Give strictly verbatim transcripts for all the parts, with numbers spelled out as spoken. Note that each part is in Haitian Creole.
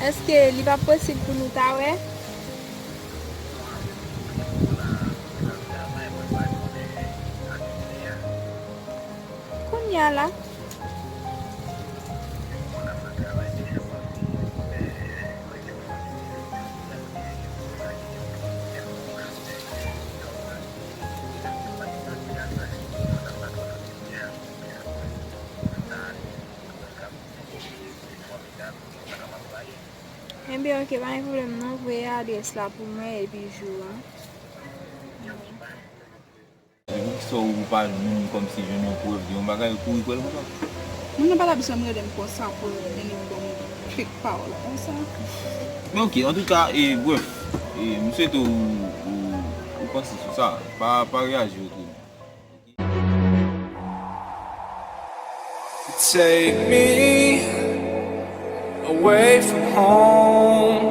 Èske li p ap posib pou nou ta wè? Kounye a la. Ebyen, oke, pa gen pwoblèm non, voye adrès la pou mwen epi jou an. Epi poukisa ou pa jwenn kòmsi jwenn yon prèv de yon bagay ou kouri kwè l konsa? Moun nan pa ta bezwen m rele m konsa pou vin ban m fake pawòl konsa. Men oke, antouka, e, brèf, e, m swete ou, ou, ou panse sou sa. Pa, pa reyaji otreman. Take me away from home.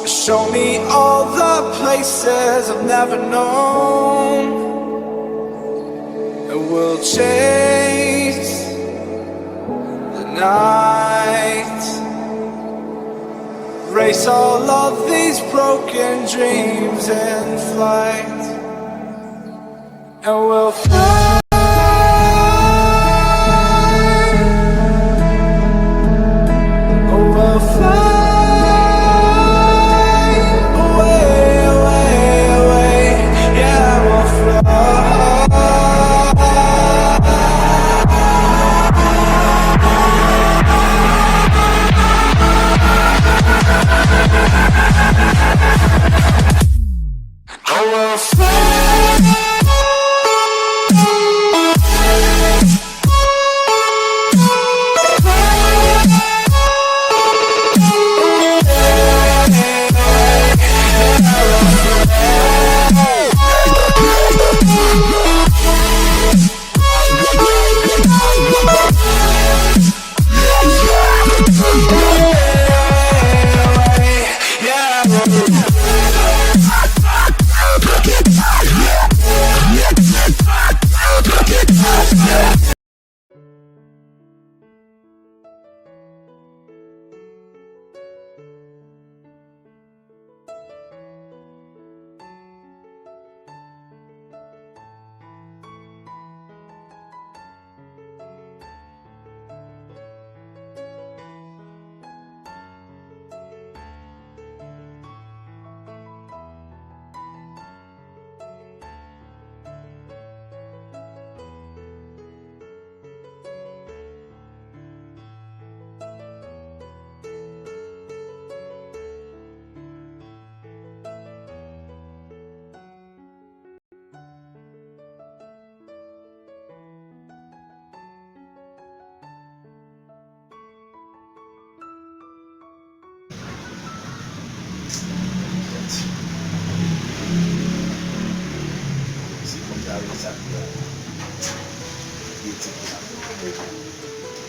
Show me all the places I've never known. And we'll chase the night. Erase all of these broken dreams in flight. And we'll fly. Oh, we'll fly away, away, away. Yeah, we'll fly.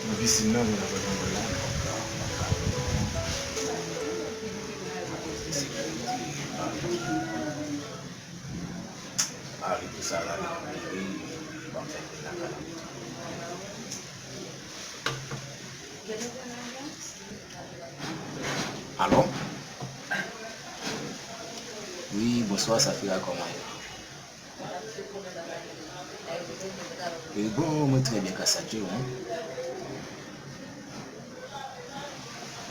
Mwen pisin nan, mwen ap wè mwen la. Sekirite, pa. Mari pou sa la, li, li, li pa fè vin lakay la. Alo? Wi, bonswa, Safira, kòman ye? E bon, mwen trè byen, gras a Dye, wi.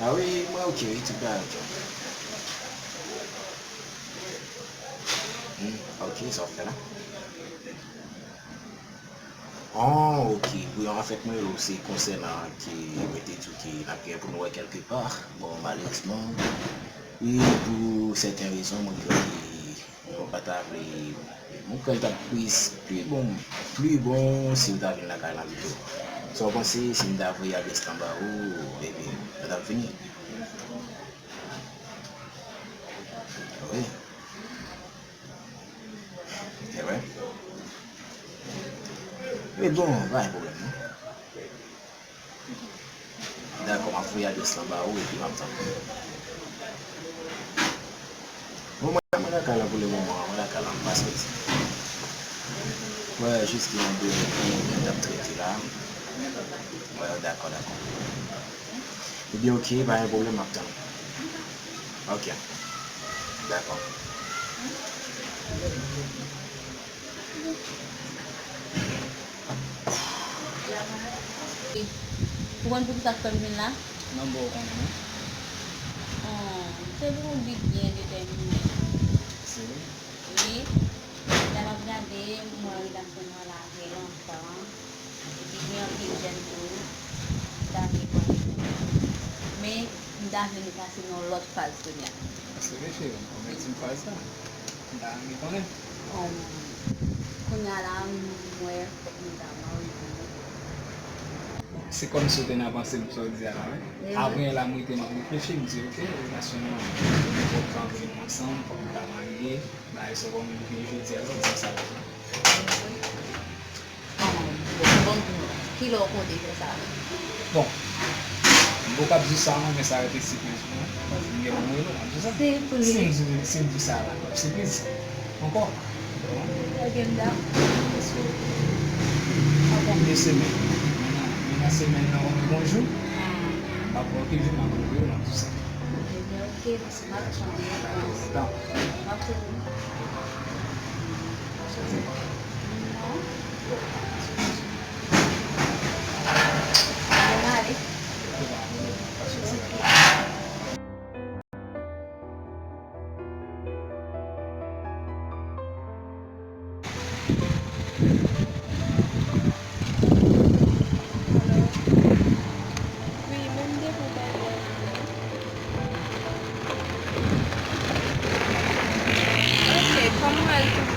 A wi, mwen oke, wi, tout bagay oke. Hmm, oke, sa w ap fè la? Oh, oke. Wi, anfèt, mwen rele w, se konsènan ke mwen te di w ke n ap gen pou nou wè kèlke pa. Bon, malerezman, e pou sèten rezon, mwen kwè ke mwen pa ta vle, mwen kwè l t ap plis, pli bon, pli bon si w ta vin lakay la pito. Sa w panse si m ta voye adrès lan ba ou, epi nou t ap vini? Wi. Se vre? Wi, bon, pa gen pwoblèm, non. Dakò, m ap voye adrès lan ba ou epi m ap tann ou. Bon, mwen, mwen lakay lan pou le moman, mwen lakay lan, m pa soti. Mwen jis gen yon de moun m t ap trete la. Mwen, dakò, dakò. Ebyen, oke, pa gen pwoblèm, m ap tann ou. Oke. Dakò. Ou konn poukisa k fè m vin la? Non, m poko konnen, non. Hmm, se pou yon bi byen detèmine. Se vre? Wi. Lè m ap gade, m wè relasyon nou an la fè lontan. Epi gen anpil jèn tou, m ta vle konnen. Men, m ta vle nou pase nan yon lòt faz kounye a. Se vre, cheri, m konn ti faz la. M ta renmen konnen. Bon, kounye a la, m wè fòk nou ta marye. Se kòmsi w te nan panse m sa w di a la, wi. Apre la, m rete, m ap reflechi, m di, oke, relasyon nou an, fòk nou ta ansanm, fòk nou ta marye. Bagay sa w konn rive jodi a, sa w di sa. Bon, bon, bon, kilè w konte fè sa menm? Bon, m poko ap di w sa non, men sa rete sipriz pou mwen. M gen pou m rele w, m ap di w sa. Sipriz. Si m di, si m di sa la, l ap sipriz ankò. Ebyen, m dakò. Paske ankò de semèn, men nan, men nan semèn nan, ou gen yon jou, m ap wè w ki jou, m ap rele w, m ap di w sa. Ebyen, oke. M ap tann repons. M ap tann. Non. Bon, m ale. Alo? Wi, men m depi w bay lè. Ok, kòman w wè l tou?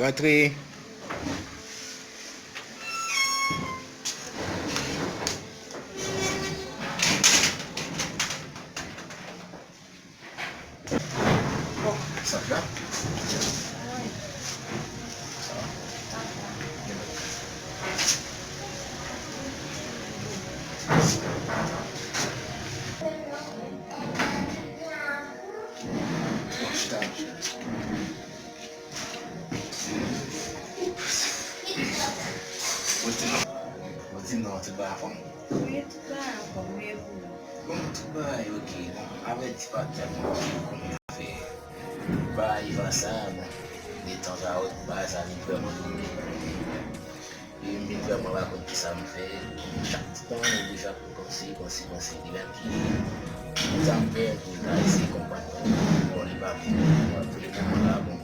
Rantre. Bon, sa k la? Sa va? Bon, chita, chita. Ou di non, ou di non, tout bagay anfòm? Wi, tout bagay anfòm, wi, e pou ou? Bon, tout bagay oke. Bon, avèti pa tèlman oke, ou konnen afè bagay Eva sa, bon, detanzawòt, bagay sa vin vrèman domine. E m vin vrèman pa konn kisa m fè. Chak ti tan, m oblije ap panse, panse, panse. Li menm ki, sa m fè, pou l ta eseye konprann mwen. Bon, li pa vle, li pa vle, moman la, bon.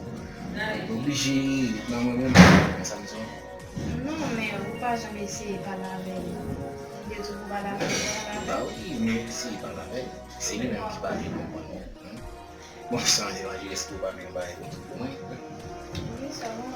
Oblije ret nan mwen menm, konn sa m di w. Non, men ou pa janm eseye pale avè l. Li te di w pou pale avè l, ou pale avè l? Ba wi, m eseye pale avè l. Se li menm ki pa vle konprann mwen. Bon, sa m di w, Angeles, pou w pa vin bay yon tout pou mwen. Wi, sa bon.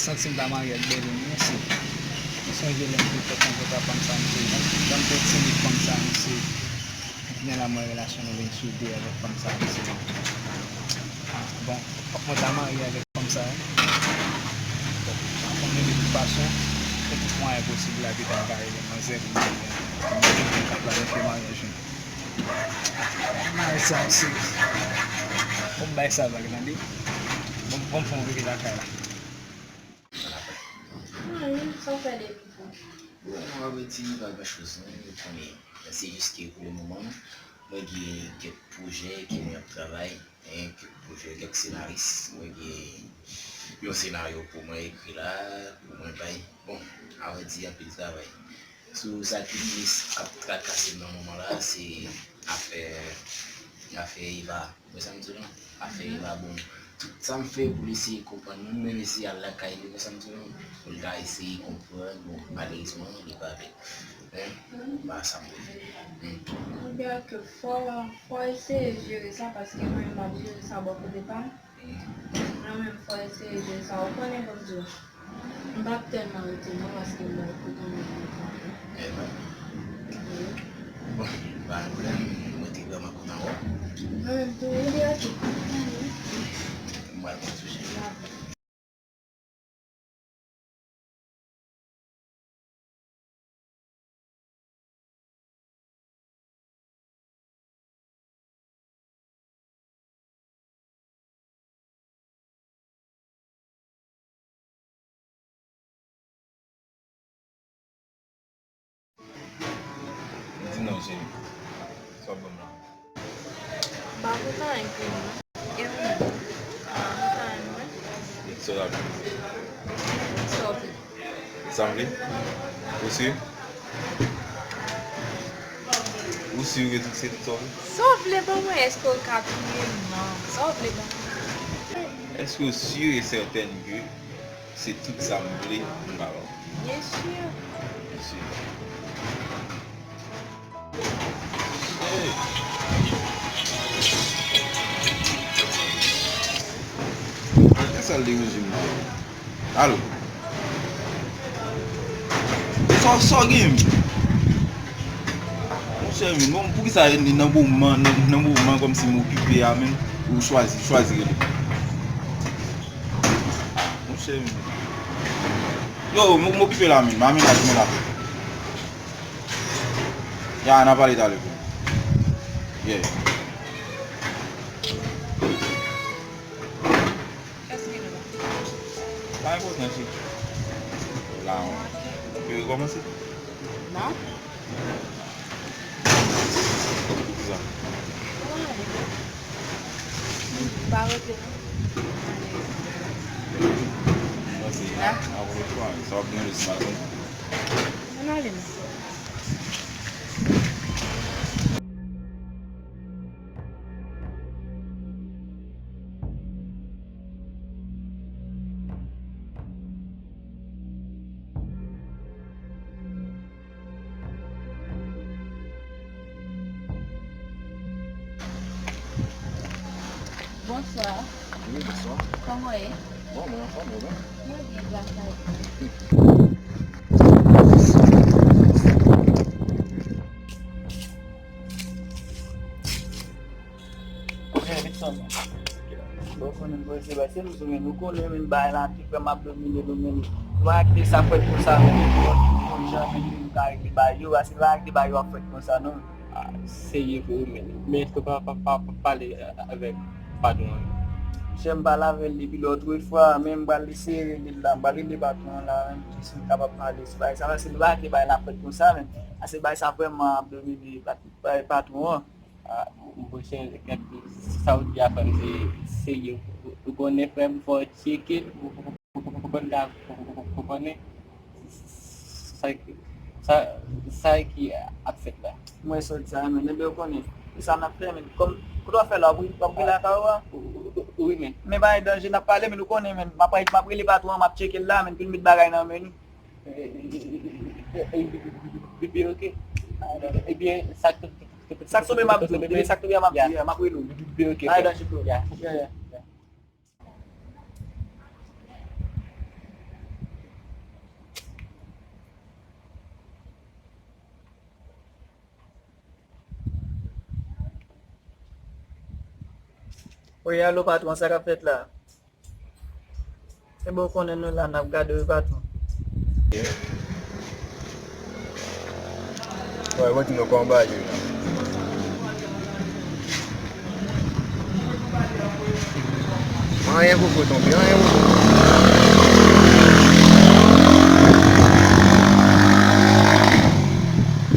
Santi m ta marye ak Berlin, wi, mesye. M sonje lè m te fèk rankontre ak fanm sa, mesye. Jan m te timid fanm sa, mesye. Kounye a la, m wè relasyon nou vin soude avèk fanm sa, mesye. Ah, bon, fòk mwen ta marye avèk fanm sa, wi. Bon, m pa konn de tout fason, fè tout mwayen posib la, epi ta ka rele manzè pou nou, pou nou ka planifye maryaj nou. Maryaj sa, se, fò m bay sa vag, tande? Bon, bon, fò m rive lakay la. Anyen, sa w fè depi pou? Bon, a vrè di, pa gran choz non, nou konnen. Men se jis ke pou le moman, mwen gen kèk pwojè ke mwen ap travay, en, kèk pwojè, kèk senaris. Mwen gen yon senaryo pou mwen ekri la, pou mwen bay. Bon, a vrè di, anpil travay. Sou sa ki plis ap trakase m nan moman la, se afè, afè Eva. Ou wè sa m di w lan? Afè Eva, bon, tout sa m fè pou l eseye konprann mwen, menm eseye al lakay li, ou wè sa m di w lan? Pou l ka eseye konprann, bon, malerezman, li pa vle. Men, pa sa m vle fè. Hmm. Ebyen, ke fò, fò eseye jere sa, paske mwen menm m ap jere sa bò kote pa m. Hmm. Mwen menm, fò eseye jere sa. Ou konnen, bon, m di w. M p ap tèlman rete non, paske m wè kote m ap rete. Epa. Wi. Bon, pa gen pwoblèm, mwen te vrèman kontan wè w. Mwen menm tou, wi, li rete. M pral pran sou chèz la. Di non, cheri. Sa w ban m la? M pa kontan anyen pou nou. E ou menm? M pa kontan anyen mwen. Sa w ap di? Sa w vle? Sa m vle? Ou sirye? Ou sirye tout se tout sa w vle? Sa w vle ban mwen? Èske w ka touye m? Non. Sa w vle ban mwen? Èske w si e sètèn ke se tout sa m vle m ka ba w? Byen si. Byen si. Kisa l deranje m la? Alo? Sa, sa w gen? Monchè, men, bon, poukisa nan moman, nan, nan moman kòmsi m okipe a, men, ou chwazi, chwazi rele m? Monchè, men. Yo, m, m okipe la, men. M a menaj mwen la. Ya, n a pale talè, bro. Yeah. Kiyès ki rele la? Pa enpòtan, cheri. La, wi. Yo rekòmanse? Non. Kisa? Ou pa rete, non? Mèsi. Ah. Ankò yon fwa, sa w ap manje si maten. Ann ale, non. Bonswa. Wi, bonswa. Kòman w ye? Bon, mwen anfòm, ou menm? Mwen byen, gras a Dye. Bon, konnen m prese, paske nou sou men, nou konnen men bagay la te vrèman ap domine nou men. Nou pa kite sa fèt konsa men. Konn jan men nou ka regle bagay yo, paske nou pa kite bagay yo ap fèt konsa non. Ah, serye vre wi men. Men èske w pa, pa, pa, pa pale avèk patwon an? Monchè, m pale avè l depi lòt fwa, men m pral eseye rele l la, m pral rele patwon an la, men si m kapab pale sou bagay sa, paske nou pa kite bagay la fèt konsa men. Paske bagay sa vrèman ap domine pat-, pa-, patwon an. Ah, monchè, gad sa w di a, frè m, se serye. Ou konnen, frè m, fò w tcheke, ou konn, ou konnen sa, sa, sa ki ap fèt la. Mwen sot sa, men, ebyen, ou konnen. E sa n ap fè, men. Kòm, kote w ap fè la, w ap, w ap rele lakay ou a? Wi, men. Men pa gen danje, n ap pale, men, ou konnen, men. M ap, m ap rele patwon an, m ap tcheke l la, men, pou l met bagay nan men nou. Ebyen, oke. Ebyen, sa k, sa k tonbe m ap di w. Ebyen, sa k tonbe a m ap di w. Yeah, m ap rele w. Ebyen, oke. Alright, frè. Yeah. Yeah, yeah, yeah. Wi, alo, patwon, sa k ap fèt la? Ebyen, ou konnen nou la, n ap gade wi, patwon. Wè, mwen di nou konba yo. Anyen poko tonbe, anyen poko.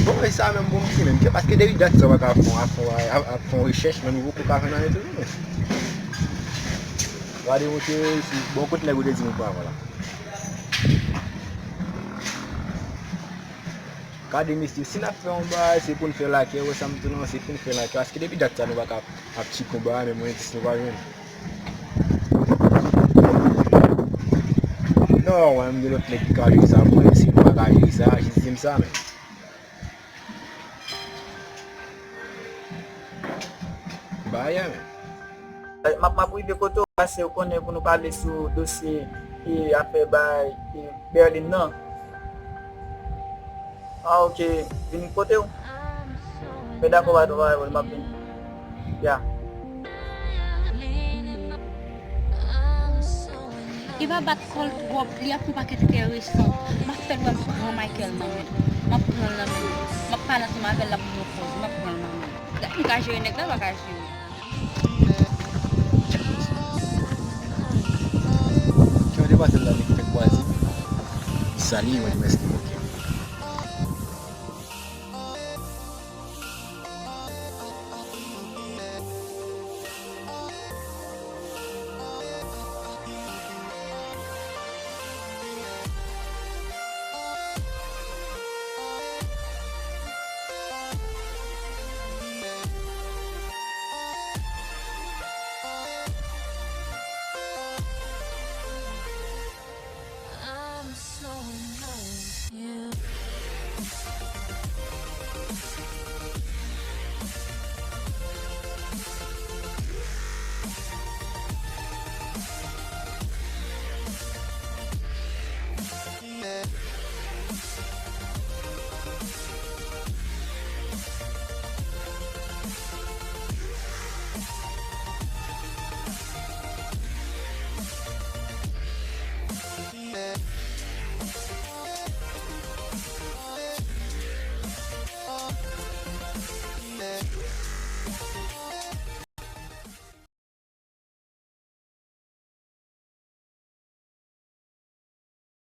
Bon, e sa menm pou m di menm, ke paske depi dat sa w pa ka fè, ap fè, ap, ap fè yon rechèch, men nou poko ka fè anyen toujou, men. Gade, monchè, si, bon, kote nèg ou te di nou pran avan la? Gade, mesye, si n ap fè yon bagay, se pou n fè lakè, wè sa m di nou an, se pou n fè lakè. Paske depi dat sa, nou pa ka ap tcheke yon bagay, men mwen, dis nou pa jwenn. Non, wè, m gen lòt nèg ki ka jere sa pou mwen, si nou pa ka jere sa, jis di m sa, men. Bagay, men. M ap, m ap rive kote w, pase ou konnen pou nou pale sou dosye e afè bay e Berlin nan. Ah, ok, vin kote w. Men dakò, pa twò, pa twò, m ap vini. Ya. Eva bat kò l twòp, li ap fè yon pakèt entèresan. M ap fè l wè m pran Michael nan men l. M ap pran l nan men l. M ap pale ansanm avè l, l ap ban m yon pòz. M ap pran l nan men l. Gad, m ka jere nèg la, pa ka jere. Jan w te pase l la, li fèk kwaze. Sa li, mwen, mèsi.